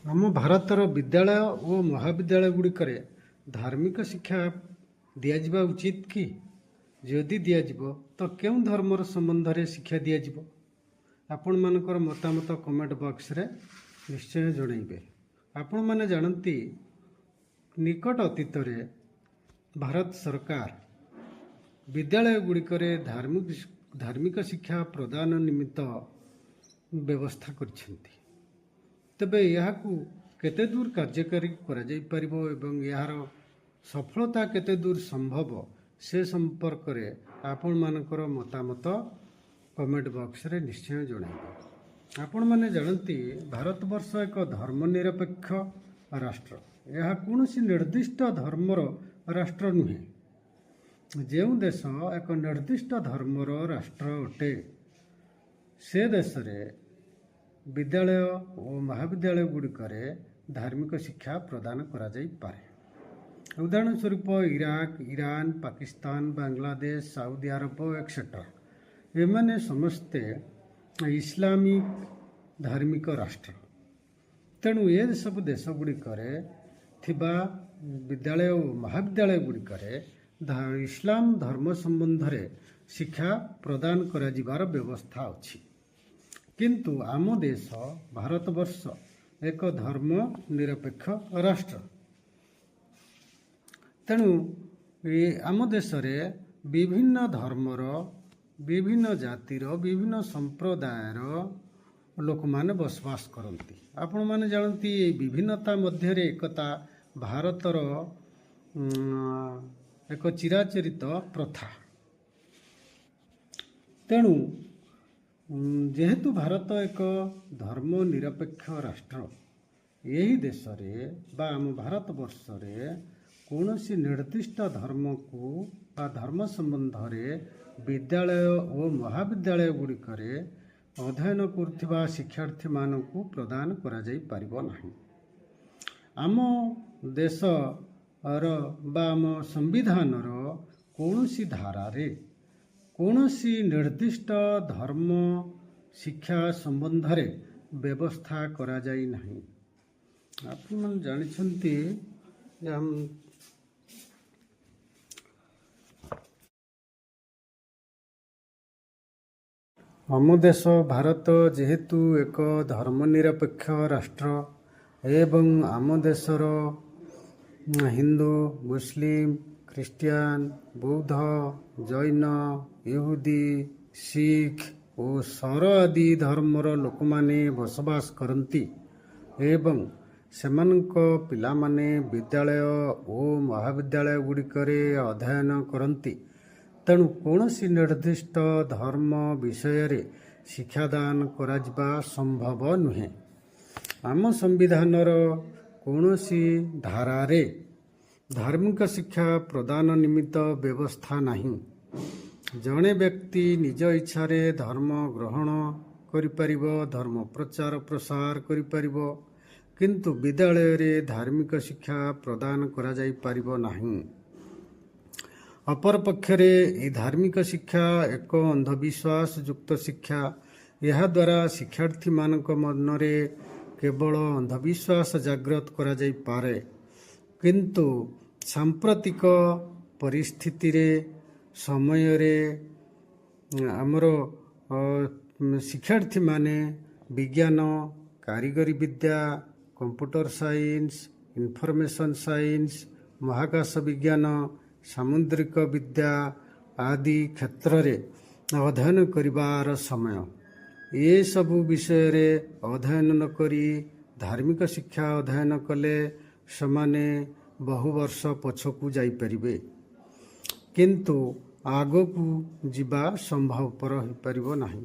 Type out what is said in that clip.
ଆମ ଭାରତର ବିଦ୍ୟାଳୟ ଓ ମହାବିଦ୍ୟାଳୟ ଗୁଡ଼ିକରେ ଧାର୍ମିକ ଶିକ୍ଷା ଦିଆଯିବା ଉଚିତ କି? ଯଦି ଦିଆଯିବ ତ କେଉଁ ଧର୍ମର ସମ୍ବନ୍ଧରେ ଶିକ୍ଷା ଦିଆଯିବ? ଆପଣମାନଙ୍କର ମତାମତ କମେଣ୍ଟ ବକ୍ସରେ ନିଶ୍ଚୟ ଜଣାଇବେ। ଆପଣମାନେ ଜାଣନ୍ତି, ନିକଟ ଅତୀତରେ ଭାରତ ସରକାର ବିଦ୍ୟାଳୟ ଗୁଡ଼ିକରେ ଧାର୍ମିକ ଶିକ୍ଷା ପ୍ରଦାନ ନିମିତ୍ତ ବ୍ୟବସ୍ଥା କରିଛନ୍ତି। ତେବେ ଏହାକୁ କେତେ ଦୂର କାର୍ଯ୍ୟକାରୀ କରାଯାଇପାରିବ ଏବଂ ଏହାର ସଫଳତା କେତେ ଦୂର ସମ୍ଭବ, ସେ ସମ୍ପର୍କରେ ଆପଣମାନଙ୍କର ମତାମତ କମେଣ୍ଟ ବକ୍ସରେ ନିଶ୍ଚୟ ଜଣାଇବେ। ଆପଣମାନେ ଜାଣନ୍ତି, ଭାରତବର୍ଷ ଏକ ଧର୍ମ ନିରପେକ୍ଷ ରାଷ୍ଟ୍ର। ଏହା କୌଣସି ନିର୍ଦ୍ଦିଷ୍ଟ ଧର୍ମର ରାଷ୍ଟ୍ର ନୁହେଁ। ଯେଉଁ ଦେଶ ଏକ ନିର୍ଦ୍ଦିଷ୍ଟ ଧର୍ମର ରାଷ୍ଟ୍ର ଅଟେ, ସେ ଦେଶରେ ବିଦ୍ୟାଳୟ ଓ ମହାବିଦ୍ୟାଳୟ ଗୁଡ଼ିକରେ ଧାର୍ମିକ ଶିକ୍ଷା ପ୍ରଦାନ କରାଯାଇପାରେ। ଉଦାହରଣ ସ୍ୱରୂପ Iraq, Iran, Pakistan, Bangladesh, Saudi Arab, etcetera. ଏମାନେ ସମସ୍ତେ ଇସଲାମିକ ଧାର୍ମିକ ରାଷ୍ଟ୍ର। ତେଣୁ ଏସବୁ ଦେଶ ଗୁଡ଼ିକରେ ଥିବା ବିଦ୍ୟାଳୟ ଓ ମହାବିଦ୍ୟାଳୟ ଗୁଡ଼ିକରେ ଇସଲାମ ଧର୍ମ ସମ୍ବନ୍ଧରେ ଶିକ୍ଷା ପ୍ରଦାନ କରାଯିବାର ବ୍ୟବସ୍ଥା ଅଛି। କିନ୍ତୁ ଆମ ଦେଶ ଭାରତବର୍ଷ ଏକ ଧର୍ମ ନିରପେକ୍ଷ ରାଷ୍ଟ୍ର। ତେଣୁ ଏ ଆମ ଦେଶରେ ବିଭିନ୍ନ ଧର୍ମର, ବିଭିନ୍ନ ଜାତିର, ବିଭିନ୍ନ ସମ୍ପ୍ରଦାୟର ଲୋକମାନେ ବସବାସ କରନ୍ତି। ଆପଣମାନେ ଜାଣନ୍ତି, ଏଇ ବିଭିନ୍ନତା ମଧ୍ୟରେ ଏକତା ଭାରତର ଏକ ଚିରାଚରିତ ପ୍ରଥା। ତେଣୁ ଯେହେତୁ ଭାରତ ଏକ ଧର୍ମ ନିରପେକ୍ଷ ରାଷ୍ଟ୍ର, ଏହି ଦେଶରେ ବା ଆମ ଭାରତବର୍ଷରେ କୌଣସି ନିର୍ଦ୍ଦିଷ୍ଟ ଧର୍ମକୁ ବା ଧର୍ମ ସମ୍ବନ୍ଧରେ ବିଦ୍ୟାଳୟ ଓ ମହାବିଦ୍ୟାଳୟ ଗୁଡ଼ିକରେ ଅଧ୍ୟୟନ କରୁଥିବା ଶିକ୍ଷାର୍ଥୀମାନଙ୍କୁ ପ୍ରଦାନ କରାଯାଇପାରିବ ନାହିଁ। ଆମ ଦେଶର ବା ଆମ ସମ୍ବିଧାନର କୌଣସି ଧାରାରେ କୌଣସି ନିର୍ଦ୍ଦିଷ୍ଟ ଧର୍ମ ଶିକ୍ଷା ସମ୍ବନ୍ଧରେ ବ୍ୟବସ୍ଥା କରାଯାଇ ନାହିଁ। ଆପଣମାନେ ଜାଣିଛନ୍ତି ଯେ ଆମ ଦେଶ ଭାରତ ଯେହେତୁ ଏକ ଧର୍ମନିରପେକ୍ଷ ରାଷ୍ଟ୍ର ଏବଂ ଆମ ଦେଶର ହିନ୍ଦୁ, ମୁସଲିମ, ଖ୍ରୀଷ୍ଟିଆନ, ବୌଦ୍ଧ, ଜୈନ, ଇହୁଦୀ, ଶିଖ ଓ ସର ଆଦି ଧର୍ମର ଲୋକମାନେ ବସବାସ କରନ୍ତି ଏବଂ ସେମାନଙ୍କ ପିଲାମାନେ ବିଦ୍ୟାଳୟ ଓ ମହାବିଦ୍ୟାଳୟ ଗୁଡ଼ିକରେ ଅଧ୍ୟୟନ କରନ୍ତି, ତେଣୁ କୌଣସି ନିର୍ଦ୍ଦିଷ୍ଟ ଧର୍ମ ବିଷୟରେ ଶିକ୍ଷାଦାନ କରାଯିବା ସମ୍ଭବ ନୁହେଁ। ଆମ ସମ୍ବିଧାନର କୌଣସି ଧାରାରେ ଧାର୍ମିକ ଶିକ୍ଷା ପ୍ରଦାନ ନିମିତ୍ତ ବ୍ୟବସ୍ଥା ନାହିଁ। ଜଣେ ବ୍ୟକ୍ତି ନିଜ ଇଚ୍ଛାରେ ଧର୍ମ ଗ୍ରହଣ କରିପାରିବ, ଧର୍ମ ପ୍ରଚାର ପ୍ରସାର କରିପାରିବ, କିନ୍ତୁ ବିଦ୍ୟାଳୟରେ ଧାର୍ମିକ ଶିକ୍ଷା ପ୍ରଦାନ କରାଯାଇପାରିବ ନାହିଁ। ଅପରପକ୍ଷରେ ଏହି ଧାର୍ମିକ ଶିକ୍ଷା ଏକ ଅନ୍ଧବିଶ୍ୱାସ ଯୁକ୍ତ ଶିକ୍ଷା। ଏହାଦ୍ୱାରା ଶିକ୍ଷାର୍ଥୀମାନଙ୍କ ମନରେ କେବଳ ଅନ୍ଧବିଶ୍ୱାସ ଜାଗ୍ରତ କରାଯାଇପାରେ। କିନ୍ତୁ ସାମ୍ପ୍ରତିକ ପରିସ୍ଥିତିରେ, ସମୟରେ ଆମର ଶିକ୍ଷାର୍ଥୀମାନେ ବିଜ୍ଞାନ, କାରିଗରୀ ବିଦ୍ୟା, କମ୍ପ୍ୟୁଟର ସାଇନ୍ସ, ଇନଫର୍ମେସନ୍ ସାଇନ୍ସ, ମହାକାଶ ବିଜ୍ଞାନ, ସାମୁଦ୍ରିକ ବିଦ୍ୟା ଆଦି କ୍ଷେତ୍ରରେ ଅଧ୍ୟୟନ କରିବାର ସମୟ। ଏସବୁ ବିଷୟରେ ଅଧ୍ୟୟନ ନକରି ଧାର୍ମିକ ଶିକ୍ଷା ଅଧ୍ୟୟନ କଲେ ସେମାନେ ବହୁ ବର୍ଷ ପଛକୁ ଯାଇପାରିବେ, କିନ୍ତୁ ଆଗକୁ ଯିବା ସମ୍ଭବପର ହୋଇପାରିବ ନାହିଁ।